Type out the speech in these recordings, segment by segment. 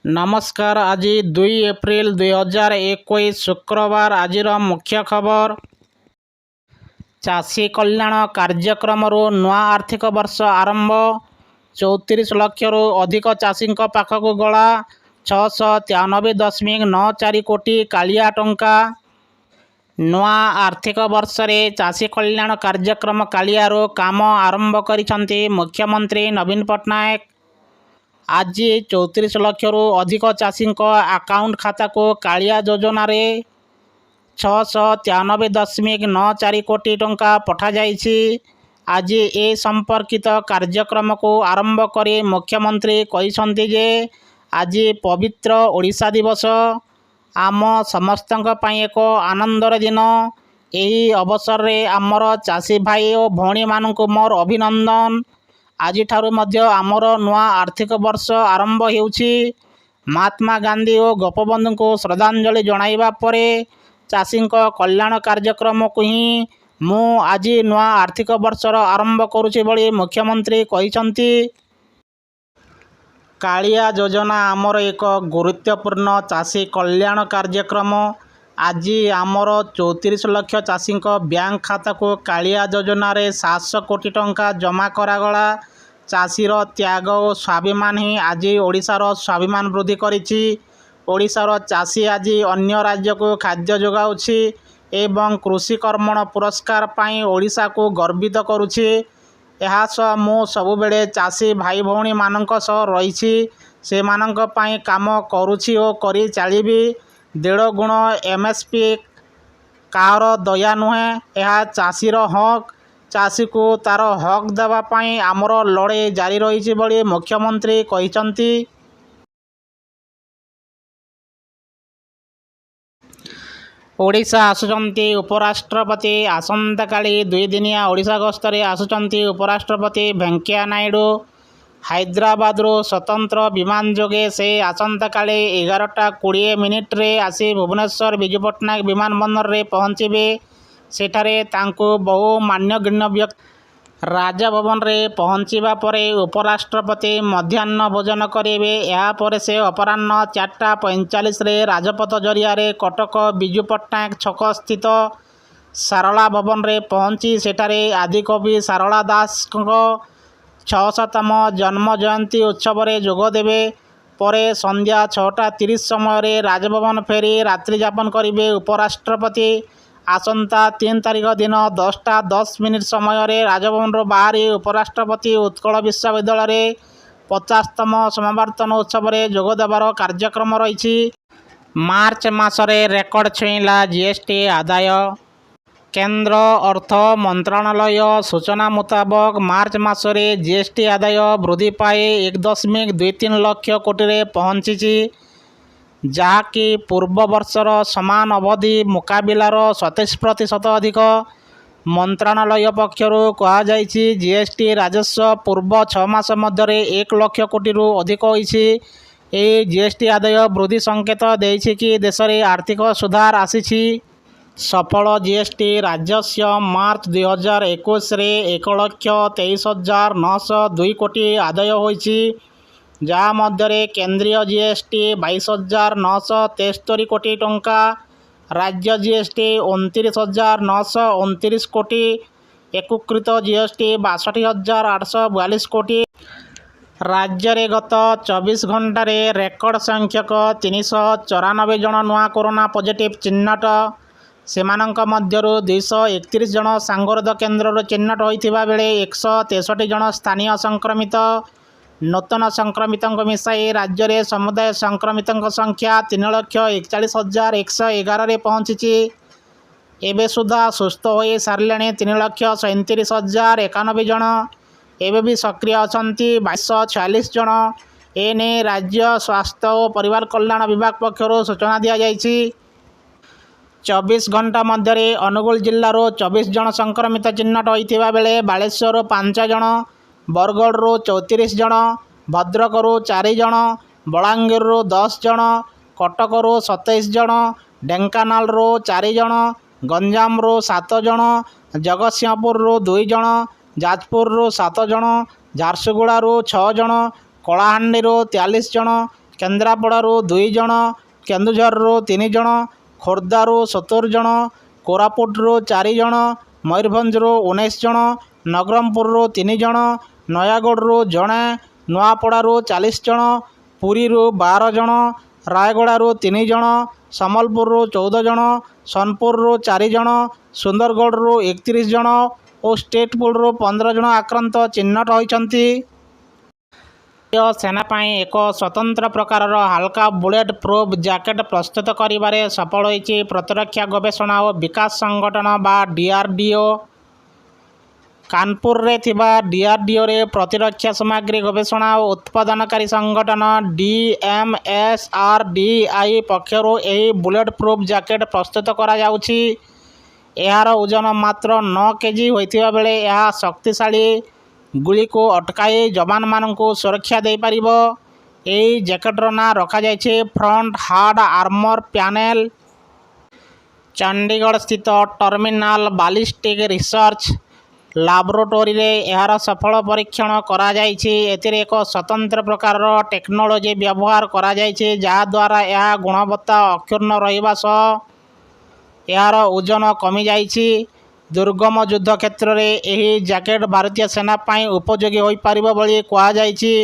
ନମସ୍କାର। ଆଜି 2 ଏପ୍ରିଲ 2021, ଶୁକ୍ରବାର। ଆଜିର ମୁଖ୍ୟ ଖବର: ଚାଷୀ କଲ୍ୟାଣ କାର୍ଯ୍ୟକ୍ରମରୁ ନୂଆ ଆର୍ଥିକ ବର୍ଷ ଆରମ୍ଭ। 34 ଲକ୍ଷରୁ ଅଧିକ ଚାଷୀଙ୍କ ପାଖକୁ ଗଲା 693.94 କୋଟି କାଳିଆ ଟଙ୍କା। ନୂଆ ଆର୍ଥିକ ବର୍ଷରେ ଚାଷୀ କଲ୍ୟାଣ କାର୍ଯ୍ୟକ୍ରମ କାଳିଆରୁ କାମ ଆରମ୍ଭ କରିଛନ୍ତି ମୁଖ୍ୟମନ୍ତ୍ରୀ ନବୀନ ପଟ୍ଟନାୟକ। ଆଜି 34 ଲକ୍ଷରୁ ଅଧିକ ଚାଷୀଙ୍କ ଆକାଉଣ୍ଟ ଖାତାକୁ କାଳିଆ ଯୋଜନାରେ 693.94 କୋଟି ଟଙ୍କା ପଠାଯାଇଛି। ଆଜି ଏ ସମ୍ପର୍କିତ କାର୍ଯ୍ୟକ୍ରମକୁ ଆରମ୍ଭ କରି ମୁଖ୍ୟମନ୍ତ୍ରୀ କହିଛନ୍ତି ଯେ, ଆଜି ପବିତ୍ର ଓଡ଼ିଶା ଦିବସ। ଆମ ସମସ୍ତଙ୍କ ପାଇଁ ଏକ ଆନନ୍ଦର ଦିନ। ଏହି ଅବସରରେ ଆମର ଚାଷୀ ଭାଇ ଓ ଭଉଣୀମାନଙ୍କୁ ମୋର ଅଭିନନ୍ଦନ। ଆଜିଠାରୁ ମଧ୍ୟ ଆମର ନୂଆ ଆର୍ଥିକ ବର୍ଷ ଆରମ୍ଭ ହେଉଛି। ମହାତ୍ମା ଗାନ୍ଧୀ ଓ ଗୋପବନ୍ଧୁଙ୍କୁ ଶ୍ରଦ୍ଧାଞ୍ଜଳି ଜଣାଇବା ପରେ ଚାଷୀଙ୍କ କଲ୍ୟାଣ କାର୍ଯ୍ୟକ୍ରମକୁ ହିଁ ମୁଁ ଆଜି ନୂଆ ଆର୍ଥିକ ବର୍ଷର ଆରମ୍ଭ କରୁଛି ବୋଲି ମୁଖ୍ୟମନ୍ତ୍ରୀ କହିଛନ୍ତି। କାଳିଆ ଯୋଜନା ଆମର ଏକ ଗୁରୁତ୍ୱପୂର୍ଣ୍ଣ ଚାଷୀ କଲ୍ୟାଣ କାର୍ଯ୍ୟକ୍ରମ। ଆଜି ଆମର 34 ଲକ୍ଷ ଚାଷୀଙ୍କ ବ୍ୟାଙ୍କ ଖାତାକୁ କାଳିଆ ଯୋଜନାରେ 700 କୋଟି ଟଙ୍କା ଜମା କରାଗଲା। ଚାଷୀର ତ୍ୟାଗ ଓ ସ୍ୱାଭିମାନ ହିଁ ଆଜି ଓଡ଼ିଶାର ସ୍ୱାଭିମାନ ବୃଦ୍ଧି କରିଛି। ଓଡ଼ିଶାର ଚାଷୀ ଆଜି ଅନ୍ୟ ରାଜ୍ୟକୁ ଖାଦ୍ୟ ଯୋଗାଉଛି ଏବଂ କୃଷି କର୍ମଣ ପୁରସ୍କାର ପାଇଁ ଓଡ଼ିଶାକୁ ଗର୍ବିତ କରୁଛି। ଏହାସହ ମୁଁ ସବୁବେଳେ ଚାଷୀ ଭାଇଭଉଣୀମାନଙ୍କ ସହ ରହିଛି, ସେମାନଙ୍କ ପାଇଁ କାମ କରୁଛି ଓ କରି ଚାଲିବି। ଦେଢ଼ଗୁଣ ଏମଏସପି କାହାର ଦୟା ନୁହେଁ, ଏହା ଚାଷୀର ହକ୍। ଚାଷୀକୁ ତାର ହକ୍ ଦେବା ପାଇଁ ଆମର ଲଢ଼େଇ ଜାରି ରହିଛି ବୋଲି ମୁଖ୍ୟମନ୍ତ୍ରୀ କହିଛନ୍ତି। ଓଡ଼ିଶା ଆସୁଛନ୍ତି ଉପରାଷ୍ଟ୍ରପତି। ଆସନ୍ତାକାଲି 2 ଦିନିଆ ଓଡ଼ିଶା ଗସ୍ତରେ ଆସୁଛନ୍ତି ଉପରାଷ୍ଟ୍ରପତି ଭେଙ୍କୟା ନାଇଡୁ। ହାଇଦ୍ରାବାଦରୁ ସ୍ୱତନ୍ତ୍ର ବିମାନ ଯୋଗେ ସେ ଆସନ୍ତାକାଲି 11ଟା 20 ମିନିଟ୍‌ରେ ଆସି ଭୁବନେଶ୍ୱର ବିଜୁ ପଟ୍ଟନାୟକ ବିମାନ ବନ୍ଦରରେ ପହଞ୍ଚିବେ। ସେଠାରେ ତାଙ୍କୁ ବହୁ ମାନ୍ୟଗଣ୍ୟ ବ୍ୟକ୍ତି ରାଜଭବନରେ ପହଞ୍ଚିବା ପରେ ଉପରାଷ୍ଟ୍ରପତି ମଧ୍ୟାହ୍ନ ଭୋଜନ କରିବେ। ଏହାପରେ ସେ ଅପରାହ୍ନ 4ଟା 45ରେ ରାଜପଥ ଜରିଆରେ କଟକ ବିଜୁ ପଟ୍ଟନାୟକ ଛକସ୍ଥିତ ସାରଳା ଭବନରେ ପହଞ୍ଚି ସେଠାରେ ଆଦିକବି ସାରଳା ଦାସଙ୍କ 600ତମ ଜନ୍ମ ଜୟନ୍ତୀ ଉତ୍ସବରେ ଯୋଗଦେବେ। ପରେ ସନ୍ଧ୍ୟା 6ଟା 30 ସମୟରେ ରାଜଭବନ ଫେରି ରାତ୍ରିଯାପନ କରିବେ ଉପରାଷ୍ଟ୍ରପତି। ଆସନ୍ତା 3 ତାରିଖ ଦିନ 10ଟା 10 ମିନିଟ୍ ସମୟରେ ରାଜଭବନରୁ ବାହାରି ଉପରାଷ୍ଟ୍ରପତି ଉତ୍କଳ ବିଶ୍ୱବିଦ୍ୟାଳୟରେ 50ତମ ସମାବର୍ତ୍ତନ ଉତ୍ସବରେ ଯୋଗଦେବାର କାର୍ଯ୍ୟକ୍ରମ ରହିଛି। ମାର୍ଚ୍ଚ ମାସରେ ରେକର୍ଡ ଛୁଇଁଲା ଜିଏସଟି ଆଦାୟ। କେନ୍ଦ୍ର ଅର୍ଥ ମନ୍ତ୍ରଣାଳୟ ସୂଚନା ମୁତାବକ, ମାର୍ଚ୍ଚ ମାସରେ ଜିଏସଟି ଆଦାୟ ବୃଦ୍ଧି ପାଇ 1.23 ଲକ୍ଷ କୋଟିରେ ପହଞ୍ଚିଛି, ଯାହାକି ପୂର୍ବ ବର୍ଷର ସମାନ ଅବଧି ମୁକାବିଲାର 27% ଅଧିକ। ମନ୍ତ୍ରଣାଳୟ ପକ୍ଷରୁ କୁହାଯାଇଛି, ଜିଏସଟି ରାଜସ୍ୱ ପୂର୍ବ 6 ମାସ ମଧ୍ୟରେ 1 ଲକ୍ଷ କୋଟିରୁ ଅଧିକ ହୋଇଛି। ଏହି ଜିଏସଟି ଆଦାୟ ବୃଦ୍ଧି ସଂକେତ ଦେଇଛି କି ଦେଶରେ ଆର୍ଥିକ ସୁଧାର ଆସିଛି। ସଫଳ ଜିଏସଟି ରାଜସ୍ୱ ମାର୍ଚ୍ଚ 2021ରେ 1,23,902 କୋଟି ଆଦାୟ ହୋଇଛି, ଯାହା ମଧ୍ୟରେ କେନ୍ଦ୍ରୀୟ ଜିଏସଟି 22,973 କୋଟି ଟଙ୍କା, ରାଜ୍ୟ ଜିଏସଟି 29,929 କୋଟି, ଏକୀକୃତ ଜିଏସଟି 62,842 କୋଟି। ରାଜ୍ୟରେ ଗତ 24 ଘଣ୍ଟାରେ ରେକର୍ଡ ସଂଖ୍ୟକ 394 ଜଣ ନୂଆ କରୋନା ପଜିଟିଭ୍ ଚିହ୍ନଟ। ସେମାନଙ୍କ ମଧ୍ୟରୁ 231 ଜଣ ସଙ୍ଗରୋଧ କେନ୍ଦ୍ରରୁ ଚିହ୍ନଟ ହୋଇଥିବା ବେଳେ 163 ଜଣ ସ୍ଥାନୀୟ ସଂକ୍ରମିତ। ନୂତନ ସଂକ୍ରମିତଙ୍କୁ ମିଶାଇ ରାଜ୍ୟରେ ସମୁଦାୟ ସଂକ୍ରମିତଙ୍କ ସଂଖ୍ୟା 3,41,111ରେ ପହଞ୍ଚିଛି। ଏବେ ସୁଦ୍ଧା ସୁସ୍ଥ ହୋଇ ସାରିଲେଣି 3,37,091 ଜଣ। ଏବେ ବି ସକ୍ରିୟ ଅଛନ୍ତି 2,246 ଜଣ। ଏନେଇ ରାଜ୍ୟ ସ୍ୱାସ୍ଥ୍ୟ ଓ ପରିବାର କଲ୍ୟାଣ ବିଭାଗ ପକ୍ଷରୁ ସୂଚନା ଦିଆଯାଇଛି। 24 ଘଣ୍ଟା ମଧ୍ୟରେ ଅନୁଗୁଳ ଜିଲ୍ଲାରୁ 24 ଜଣ ସଂକ୍ରମିତ ଚିହ୍ନଟ ହୋଇଥିବା ବେଳେ ବାଲେଶ୍ୱରରୁ 5 ଜଣ, ବରଗଡ଼ରୁ 34 ଜଣ, ଭଦ୍ରକରୁ 4 ଜଣ, ବଲାଙ୍ଗୀରରୁ 10 ଜଣ, କଟକରୁ 27 ଜଣ, ଢେଙ୍କାନାଳରୁ 4 ଜଣ, ଗଞ୍ଜାମରୁ 7 ଜଣ, ଜଗତସିଂହପୁରରୁ 2 ଜଣ, ଯାଜପୁରରୁ 7 ଜଣ, ଝାରସୁଗୁଡ଼ାରୁ 6 ଜଣ, କଳାହାଣ୍ଡିରୁ 43 ଜଣ, କେନ୍ଦ୍ରାପଡ଼ାରୁ ଦୁଇ ଜଣ, କେନ୍ଦୁଝରରୁ ତିନି ଜଣ, ଖୋର୍ଦ୍ଧାରୁ 70 ଜଣ, କୋରାପୁଟରୁ ଚାରି ଜଣ, ମୟୂରଭଞ୍ଜରୁ 19 ଜଣ, ନବରଙ୍ଗପୁରରୁ ତିନି ଜଣ, ନୟାଗଡ଼ରୁ ଜଣେ, ନୂଆପଡ଼ାରୁ 40 ଜଣ, ପୁରୀରୁ 12 ଜଣ, ରାୟଗଡ଼ାରୁ ତିନି ଜଣ, ସମ୍ବଲପୁରରୁ 14 ଜଣ, ସୋନପୁରରୁ ଚାରି ଜଣ, ସୁନ୍ଦରଗଡ଼ରୁ 31 ଜଣ ଓ ଷ୍ଟେଟ୍ ପୁଲରୁ 15 ଜଣ ଆକ୍ରାନ୍ତ ଚିହ୍ନଟ ହୋଇଛନ୍ତି। ଭାରତୀୟ ସେନା ପାଇଁ ଏକ ସ୍ୱତନ୍ତ୍ର ପ୍ରକାରର ହାଲୁକା ବୁଲେଟ୍ ପ୍ରୁଫ୍ ଜ୍ୟାକେଟ୍ ପ୍ରସ୍ତୁତ କରିବାରେ ସଫଳ ହୋଇଛି ପ୍ରତିରକ୍ଷା ଗବେଷଣା ଓ ବିକାଶ ସଂଗଠନ ବା ଡିଆରଡିଓ। କାନପୁରରେ ଥିବା ଡିଆରଡିଓର ପ୍ରତିରକ୍ଷା ସାମଗ୍ରୀ ଗବେଷଣା ଓ ଉତ୍ପାଦନକାରୀ ସଂଗଠନ ଡିଏମଏସଆରଡିଆଇ ପକ୍ଷରୁ ଏହି ବୁଲେଟ୍ ପ୍ରୁଫ୍ ଜ୍ୟାକେଟ୍ ପ୍ରସ୍ତୁତ କରାଯାଉଛି। ଏହାର ଓଜନ ମାତ୍ର 9 କେଜି ହୋଇଥିବା ବେଳେ ଏହା ଶକ୍ତିଶାଳୀ ଗୁଳିକୁ ଅଟକାଇ ଯବାନମାନଙ୍କୁ ସୁରକ୍ଷା ଦେଇପାରିବ। ଏହି ଜ୍ୟାକେଟର ନାଁ ରଖାଯାଇଛି ଫ୍ରଣ୍ଟ ହାର୍ଡ ଆର୍ମର ପ୍ୟାନେଲ। ଚଣ୍ଡିଗଡ଼ସ୍ଥିତ ଟର୍ମିନାଲ ବାଲିଷ୍ଟିକ୍ ରିସର୍ଚ୍ଚ ଲାବୋରେଟୋରୀରେ ଏହାର ସଫଳ ପରୀକ୍ଷଣ କରାଯାଇଛି। ଏଥିରେ ଏକ ସ୍ୱତନ୍ତ୍ର ପ୍ରକାରର ଟେକ୍ନୋଲୋଜି ବ୍ୟବହାର କରାଯାଇଛି, ଯାହାଦ୍ୱାରା ଏହା ଗୁଣବତ୍ତା ଅକ୍ଷୁଣ୍ଣ ରହିବା ସହ ଏହାର ଓଜନ କମିଯାଇଛି। ଦୁର୍ଗମ ଯୁଦ୍ଧ କ୍ଷେତ୍ରରେ ଏହି ଜ୍ୟାକେଟ୍ ଭାରତୀୟ ସେନା ପାଇଁ ଉପଯୋଗୀ ହୋଇପାରିବ ବୋଲି କୁହାଯାଇଛି।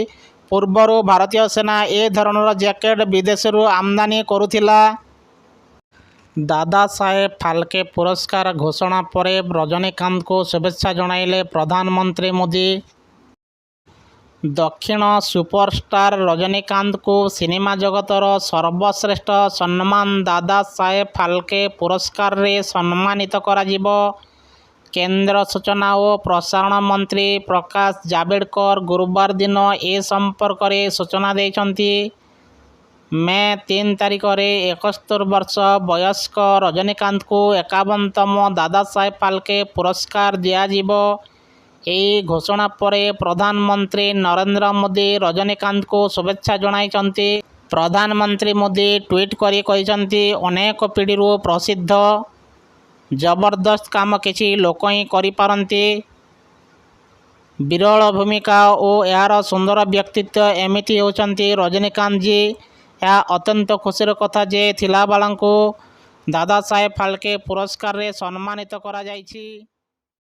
ପୂର୍ବରୁ ଭାରତୀୟ ସେନା ଏ ଧରଣର ଜ୍ୟାକେଟ୍ ବିଦେଶରୁ ଆମଦାନୀ କରୁଥିଲା। ଦାଦା ସାହେବ ଫାଲକେ ପୁରସ୍କାର ଘୋଷଣା ପରେ ରଜନୀକାନ୍ତଙ୍କୁ ଶୁଭେଚ୍ଛା ଜଣାଇଲେ ପ୍ରଧାନମନ୍ତ୍ରୀ ମୋଦି। ଦକ୍ଷିଣ ସୁପରଷ୍ଟାର ରଜନୀକାନ୍ତଙ୍କୁ ସିନେମା ଜଗତର ସର୍ବଶ୍ରେଷ୍ଠ ସମ୍ମାନ ଦାଦା ସାହେବ ଫାଲକେ ପୁରସ୍କାରରେ ସମ୍ମାନିତ କରାଯିବ। କେନ୍ଦ୍ର ସୂଚନା ଓ ପ୍ରସାରଣ ମନ୍ତ୍ରୀ ପ୍ରକାଶ ଜାଭେଡକର ଗୁରୁବାର ଦିନ ଏ ସମ୍ପର୍କରେ ସୂଚନା ଦେଇଛନ୍ତି। ମେ 3 ତାରିଖରେ 71 ବର୍ଷ ବୟସ୍କ ରଜନୀକାନ୍ତଙ୍କୁ 51ତମ ଦାଦା ସାହେବ ଫାଲକେ ପୁରସ୍କାର ଦିଆଯିବ। ଏହି ଘୋଷଣା ପରେ ପ୍ରଧାନମନ୍ତ୍ରୀ ନରେନ୍ଦ୍ର ମୋଦି ରଜନୀକାନ୍ତଙ୍କୁ ଶୁଭେଚ୍ଛା ଜଣାଇଛନ୍ତି। ପ୍ରଧାନମନ୍ତ୍ରୀ ମୋଦି ଟ୍ୱିଟ୍ କରି କହିଛନ୍ତି, ଅନେକ ପିଢ଼ିରୁ ପ୍ରସିଦ୍ଧ। ଜବରଦସ୍ତ କାମ କିଛି ଲୋକ ହିଁ କରିପାରନ୍ତି। ବିରଳ ଭୂମିକା ଓ ଏହାର ସୁନ୍ଦର ବ୍ୟକ୍ତିତ୍ୱ ଏମିତି ହେଉଛନ୍ତି ରଜନୀକାନ୍ତ ଜୀ। ଏହା ଅତ୍ୟନ୍ତ ଖୁସିର କଥା ଯେ ଥିଲାବାଲାଙ୍କୁ ଦାଦା ସାହେବ ଫାଲକେ ପୁରସ୍କାରରେ ସମ୍ମାନିତ କରାଯାଇଛି।